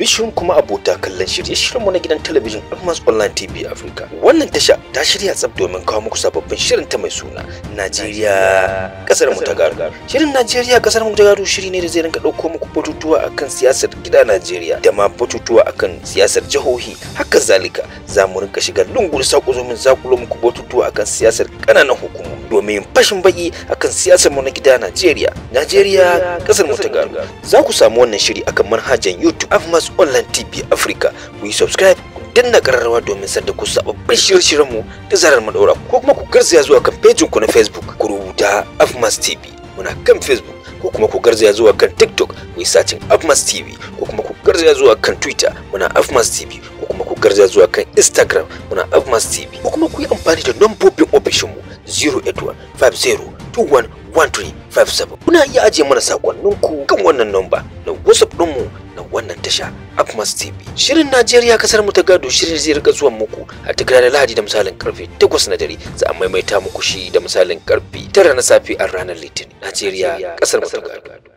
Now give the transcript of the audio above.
Albishirin kuma abota kallon shirye-shiryenmu na gidan talabijin Afmas Online TV Africa. Wannan tasha ta shirya tsaf domin kawo muku sababbin shirin ta mai suna Najeriya kasar mu ta gado. Shirin Najeriya kasar mu ta gado shiri ne da zai rinka ɗauko muku batutuwa akan siyasar gida Najeriya da ma batutuwa akan siyasar jihohi. Haka zalika za mu rinka shiga lungu da saƙo domin zakulo muku batutuwa akan siyasar ƙananan hukumomi domin fashin baki akan siyasar mu na gida Najeriya. Najeriya kasar mu ta gado. Za ku samu wannan shiri akan manhajan YouTube Afmas Online TV Africa. Ku yi subscribe, ku danna kararrawa domin sanda ku sababbin shirye-shiryen mu da zarar mu daura, ko kuma ku garzaya zuwa kan pejin ku na Facebook, ku rubuta Afmas TV. Muna kan Facebook, ko kuma ku garzaya zuwa kan TikTok, ku yi searching Afmas TV, ko kuma ku garzaya zuwa kan Twitter, muna Afmas TV, ko kuma ku garzaya zuwa kan Instagram, muna Afmas TV, ko kuma ku yi amfani da lambobin ofishin mu 081 50 21 1357. Kuna iya ajiye mana sakonninku kan wannan namba na WhatsApp ɗinmu na wannan tasha Afmas TV. Shirin Najeriya kasar mu ta gado shirin zai rika zuwan muku a duk ranar Lahadi da misalin karfe 8 na dare. Za a maimaita muku shi da misalin karfe 9 na safe a ranar Litinin. Najeriya kasar mu ta gado.